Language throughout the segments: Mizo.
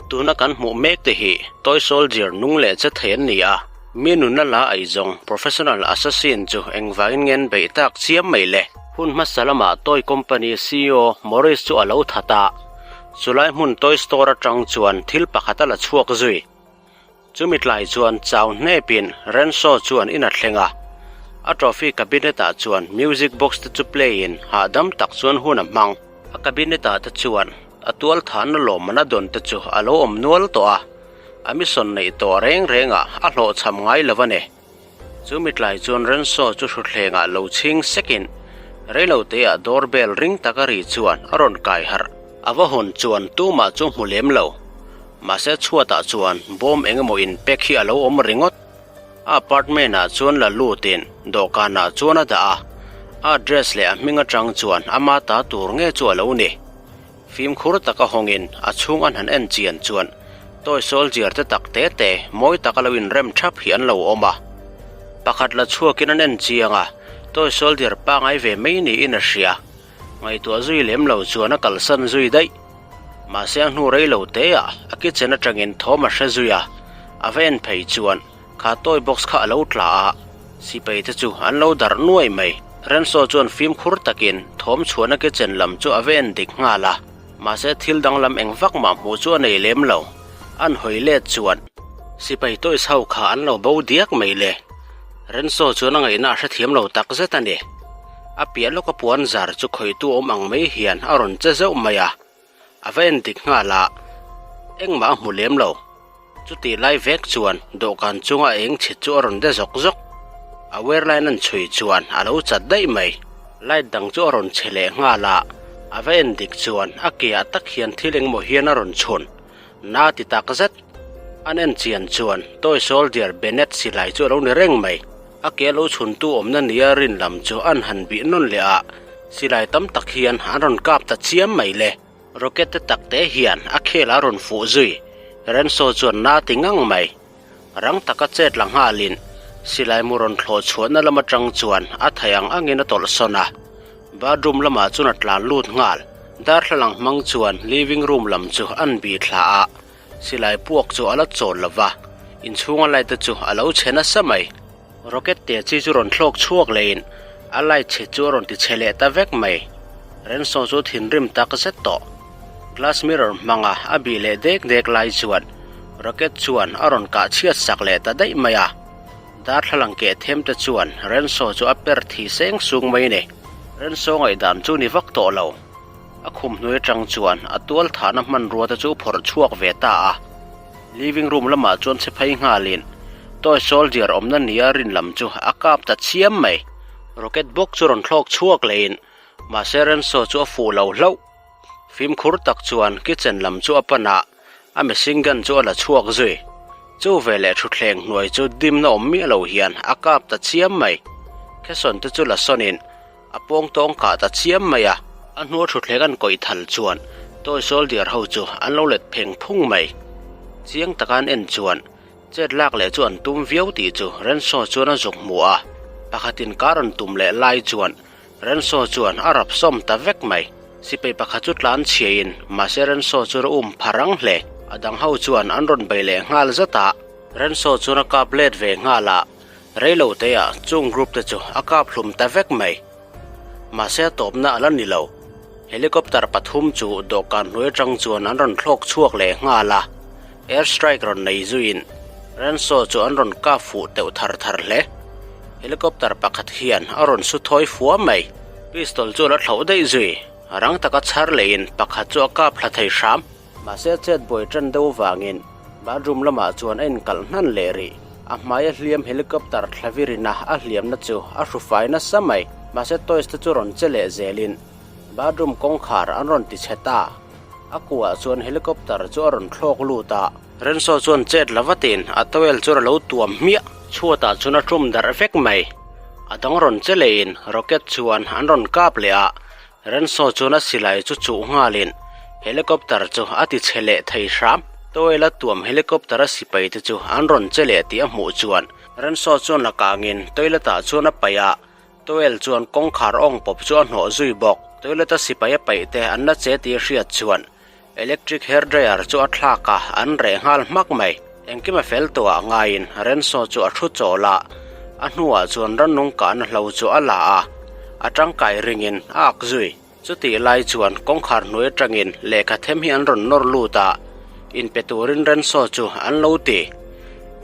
Tuna kan hmuh mek te hi Toy Soldier nung leh che thei an ni a, mi nunna la eizawng professional assassin chu engvangin nge an beih tak chiam mai le? Hun hmasa lamah Toy Company ceo Morris chu a lo that a, chulai hmun Toy Store atang chuan thil pakhat a la chhuak zui. Chumi tlai chuan chau hnepin Renshaw chuan in a thleng a, a trophy cabinet ah chuan music box te chu play in hahdam tak chuan hun a hmang. A cabinet ah te chuan a tual thahna lawmman a dawn te chu a lo awm nual tawh a, a mission neih tawh reng reng ah a hlawhchham ngai lo a ni. Chumi tlai chuan Renshaw chu hrutthleng ah lo chhing sek in reilo te ah door bell ring tak a ri chuan a rawn kai harh. A va hawn chuan tumah chu hmu lem lo. Mahse chhuatah chuan bawm eng emaw in pack hi a lo awm ringawt. A apartment ah chuan la lutin dawhkanah chuan a dah a, a address leh a hming atang chuan ama ta tur nge chu a lo ni. Fimkhur taka hawngin a chhung an han en chian chuan toy soldier te tak te te mawi taka lo inrem thap hi an lo awm a. Pakhat la chhuakin an en chiang a, toy soldier pangai ve mai niin a hria. Ngaihtuah zui lem lo chuan a kalsan zui daih. Mahse a hnu rei lo te ah a kitchen atangin thawm a hre zui a, a va en phei chuan kha toy box kha a lo tla a, sipai te chu an lo darh nuai mai. Renso chuan fimkhur takin thawm chhuahna kitchen lam chu a va en dik nghal a, mahse thil danglam eng vak mah hmuh chu a nei lem lo. An hawi let chuan sipai toys ho kha an lo bo diak mai le. Renso chuan a ngaihna a hrethiam lo tak zet a ni. A piah lawka puan zar chu khawitu awm ang mai hian a rawn che zeuh mai a, a va en dik nghal a, engmah a hmu lem lo. Chutih lai vek chuan dawhkan chunga eng chhit chu a rawn de zawk zawk. A wire line an chhui chuan a lo chat daih mai. Light dang chu a rawn chhe leh nghal a, a va en dik chuan a ke ah tak hian thil engemaw hian a rawn chhun. Na ti tak zet. An en chian chuan Toy Soldier Bennett silai chu a lo ni reng mai. A ke lo chhuntu awmna nia rin lam chu an han bih nawn leh a, silai tam tak hian an rawn kap ta chiam mai le. Rocket te tak te hian a khel a rawn fuh zui. Renso chuan na ti ngang mai. Rang taka chet la nghalin silai mu rawn thlawh chhuahna lam atang chuan a thei ang angin a tawlh sawn a. Bathroom lamah chuan a tlan lut nghal. Darthlalang hmang chuan living room lam chu an bih thla a, silai puak chu a la chawl lo va, inchhunga light te chu a lo chhe nasa mai. Rocket te chi chu rawn thlawk chhuak lehin a light chhe chu a rawn ti chhe leh ta vek mai. Renso chu thinrim tak zet tawh. Glass mirror hmanga a bih leh dek dek lai chuan rocket chuan a rawn kah chhiat sak leh ta daih mai a. Darthlalang keh them te chuan Renso chu a per thi seng sung mai a ni. Renso ngaihdan chu ni vak tawh lo. A khum hnuai atang chuan a tual thahna hmanrua te chu phawrh chhuak ve ta a. Living room lamah chuan che phei nghalin toy soldier awmna nia rin lam chu a kap ta chiam mai. Rocket bawk chu rawn thlawk chhuak lehin mahse Renso chu a fuh lo hlauh. Fimkhur tak chuan kitchen lam chu a pan a, a machine gun chu a la chhuak zui. Chu veleh thutthleng hnuai chu dimna awm miah lo hian a kap ta chiam mai. Khesawn te chu la sawnin a pawng tawng kah ta chiam mai a. A hnua thutthleng an kawih thal chuan toy soldier ho chu an lo let pheng phung mai. Chiang taka an en chuan chet lak leh chu an tum viau tih chu Renshaw chuan a zuk hmu a. Pakhatin kar an tum leh lai chuan Renshaw chuan a rap sawm ta vek mai. Sipai pakhat chu tlan chhiain mahse Renshaw chu a um pha rang hle. A dang ho chuan an rawn bei leh nghal zat a. Renshaw chuan a kap let ve nghal a, reilo teah chung group te chu a kap hlum ta vek mai. Mahse a tawpna a la ni lo. Helicopter pathum chu dawhkan hnuai atang chuan an rawn thlawk chhuak leh nghal a. Air strike rawn nei zuiin Renshaw chu an rawn kap fuh teuh thar thar hle. Helicopter pakhat hian a rawn su thawi fua mai. Pistol chu a la thlauh daih zui. Rang taka chhar lehin pakhat chu a kap thla thei hram. Mahse a chet buai tan deuh vangin bathroom lamah chuan a inkalh hnan leh rih. A hmaia hliam helicopter thla virina a hliamna chu a hru fai nasa mai. Mahse toys te chu rawn che leh zelin bathroom kawngkhar an rawn ti chhe ta. A kuah chuan helicopter chu a rawn thlawk lut a. Renso chuan chet la vatin a towel chu a lo tuam hmiah. Chhuatah chuan a tum darh vek mai. A dang rawn che lehin rocket chuan an rawn kap leh a. Renso chuan a silai chu chuh nghalin helicopter chu a ti chhe leh thei hram. Towel a tuam helicopter a sipai te chu an rawn che leh tih a hmuh chuan Renso chuan la kangin toilet ah chuan a paih a. Towel chuan kawngkhar awng pawp chu a hnawh zui bawk. Toilet a sipai a paih te an la che tih a hriat chuan. Electric hair dryer chu a thlak a, an reh nghal hmak mai. Engkim a fel tawh ah ngaiin Renso chu a thu chawl a, a hnuah chuan rannung kahna hlo chu a la a, a tangkai ringin a ak zui. Chutih lai chuan kawngkhar hnuai atangin lehkha them hi an rawn nawr lut a, inpe turin Renso chu an lo ti.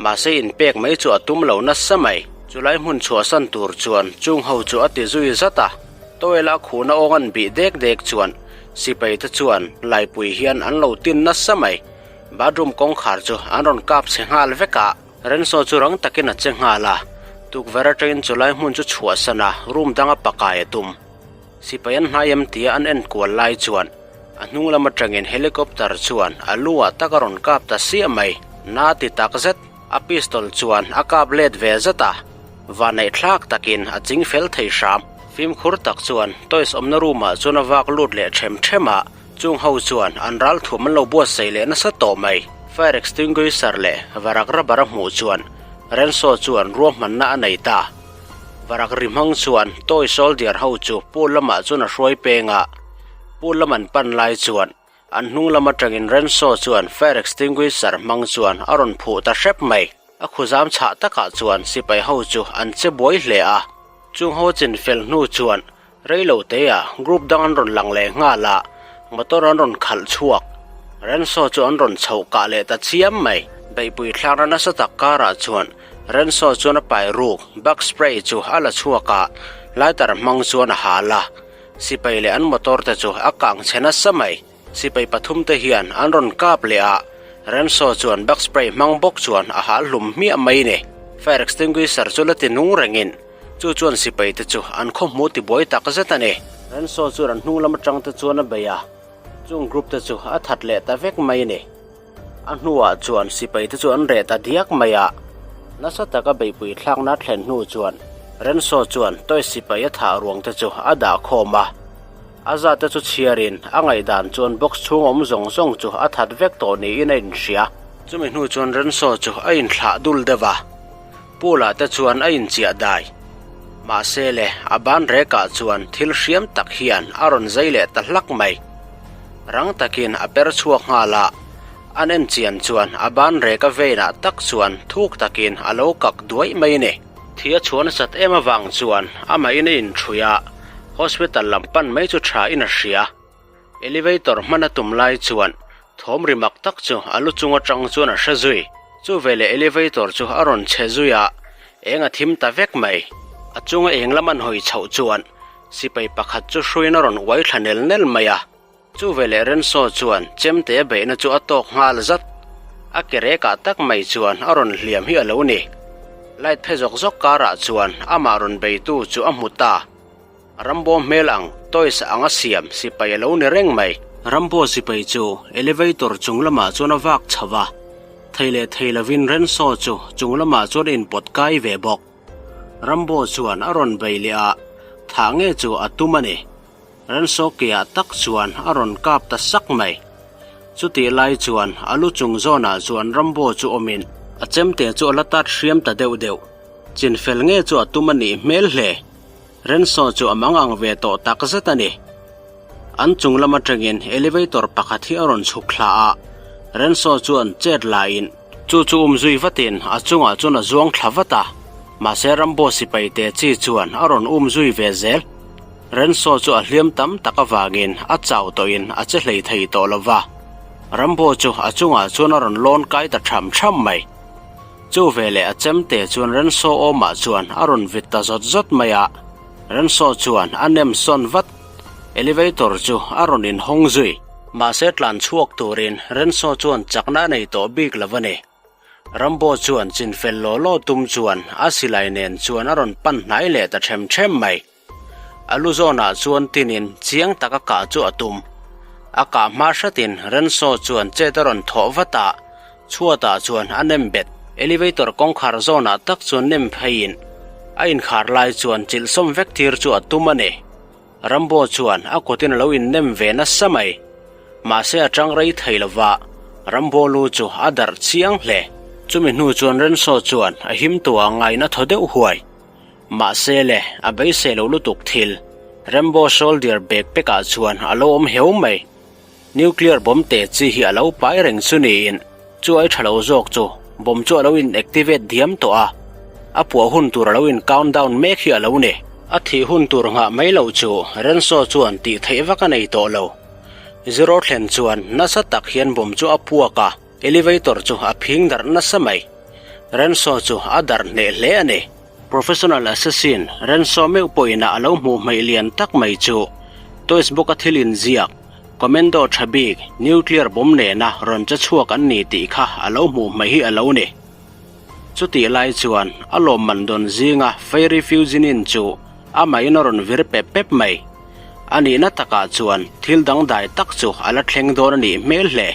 Mahse inpek mai chu a tum lo nasa mai. Chulai hmun chhuahsan tur chuan chung ho chu a ti zui zat a, towel a khuhna awng an bih dek dek chuan sipai te chuan laipui hian an lo tin nasa mai. Bathroom kawngkhar chu an rawn kap chhe nghal vek a, Renso chu rang takin a che nghal a, tukverh atangin chulai hmun chu chhuahsan a, room danga pakai a tum. Sipai an hnai em tia an en kual lai chuan a hnung lam atangin helicopter chuan a lu ah tak a rawn kap ta siah mai. Na ti tak zet, a pistol chuan a kap let ve zet a, vanneih thlak takin a ching fel thei hram. Fimkhur tak chuan toys awmna room ah chuan a vak lut leh them them a, chung ho chuan an ral thuam an lo buatsaih leh nasa tawh mai. Fire extinguisher leh varak rubber a hmuh chuan Renso chuan ruahmanna a nei ta. Varak ri hmang chuan toy soldier ho chu pool lamah chuan a hruai peng a, pool lam an pan lai chuan an hnung lam atangin Renso chuan fire extinguisher hmang chuan a rawn phuh ta hrep mai. A khuzam chhah takah chuan sipai ho chu an che buai hle a, chung ho chin fel hnu chuan Reilo teah group dang an rawn lang leh nghal a, motor an rawn khalh chhuak. Renso chu an rawn chhoh kah leh ta chiam mai. Beihpui thlakna nasa tak karah chuan Renso chuan a pai ruk bug spray chu a la chhuak a, lighter hmang chuan a hal a. Sipai leh an motor te chu a kang chhe nasa mai. Sipai pathum te hian an rawn kap leh a, Renso chuan bug spray hmang bawk chuan a hal hlum hmiah mai ni. Fire extinguisher chu la ti nung rengin Chu chuan sipai te chu an khaw hmu ti buai tak zet a ni. Renso chuan an hnung lam atang te chuan a bei a, chung group te chu a that leh ta vek mai a ni. A hnuah chuan sipai te chu an reh ta diak mai a, nasa taka beihpui thlakna thlen hnu chuan Renso chuan toy sipai a thah ruang te chu a dah khawm a. A zat te chu chhiarin a ngaihdan chuan box chhung awm zawng zawng chu a that vek tawh niin a inhria. Chumi hnu chuan Renso chu a inthlah dul deuh a. Pool ah te chuan a inchiah dai. Mahse le, a ban rekah chuan thil hriam tak hian a rawn zai leh ta hlak mai. Rang takin a per chhuak nghal a, an en chian chuan a ban rek a veinah tak chuan thuk takin a lo kak duaih mai ni. Thi a chhuah nasat em avang chuan amahin a inṭhui a, hospital lam pan mai chu tha in a hria. Elevator hman a tum lai chuan thawm ri mak tak chu a lu chung atang chuan a hre zui. Chu veleh elevator chu a rawn chhe zui a, eng a thim ta vek mai. A chunga eng lam an hawi chhoh chuan sipai pakhat chu hruiin a rawn uai thla nel nel mai a. Chu veleh Renso chuan chemte a beihna chu a tawk nghal zat. A ke rekah tak mai chuan a rawn hliam hi a lo ni. Light phe zawk zawk karah chuan amah rawn beitu chu a hmu ta. Rambo hmel ang toys anga siam sipai a lo ni reng mai. Rambo sipai chu elevator chung lamah chuan a vak chho a, thei leh thei lovin Renso chu chung lamah chuan a inpawt kai ve bawk. Rambo chuan a rawn bei leh a, thah nge chu a tum a ni. Renso keah tak chuan a rawn kap ta sak mai. Chutih lai chuan a lu chung zawnah chuan Rambo chu awmin a chemte chu a la tat hriam ta deuh deuh. Chinfel nge chu a tum a nih hmel hle. Renso chu a mang ang ve tawh tak zet a ni. An chung lam atangin elevator pakhat hi a rawn chhuk thla a, Renso chuan chet laiin chu chu um zui vatin a chungah chuan a zuang thla vat a, mahse Rambo sipai te chi chuan a rawn um zui ve zel. Renso chu a hliam tam tak avangin a chau tawhin a che hlei thei tawh lo va, Rambo chu a chungah chuan a rawn lawn kai ta tham tham mai. Chu veleh a chemte chuan Renso awmah chuan a rawn vit ta zawt zawt mai a, Renso chuan a nem sawn vat. Elevator chu a rawn inhawng zui. Mahse tlan chhuak turin Renso chuan chakna a nei tawh bik lo a ni. Rambo chuan chinfel law law tum chuan a silai nen chuan a rawn pan hnai leh ta them them mai. A lu zawnah chuan tinin chiang taka kah chu a tum. A kah hma hratin Renso chuan chet a rawn thawh vat a, chhuatah chuan a nem bet. Elevator kawngkhar zawnah tak chuan nem pheiin a inkhar lai chuan chilh sawm vek tir chu a tum a ni. Rambo chuan a kutin a lo innem ve nasa mai. Mahse a tang rei thei lova, Rambo lu chu a darh chiang hle. Chumi hnu chuan Renso chuan a him tua ngaina thaw deuh huai. Mahse le, a beisei lo lutuk thil, Rambo Soldier bag pekah chuan a lo awm heu mai. Nuclear bomb te chi hi a lo pai reng chu niin chu ai tha lo zawk chu bomb chu a lo in activate diam tawh a, a puah hun tur a lo in count down mek hi a lo ni. A thih hun tur nghah mai loh chu Renso chuan tih theih vak a nei tawh lo. Zero thlen chuan nasa tak hian bomb chu a puak a, elevator chu a phing darh nasa mai. Renso chu a darh hneh hle a ni. Professional assassin Renso meuh pawhin a lo hmuh hmeih lian tak mai chu Toys bawka thil inziak, Commando tha bik, nuclear bomb nena rawn che chhuak an ni tih kha a lo hmuh hmeih hi a lo ni. Chutih lai chuan a lawmman dawn zinga Fairy Fujinin chu amahin a rawn vir pep pep mai. A nihna takah chuan thil dangdai tak chu a la thleng dawn a nih hmel hle.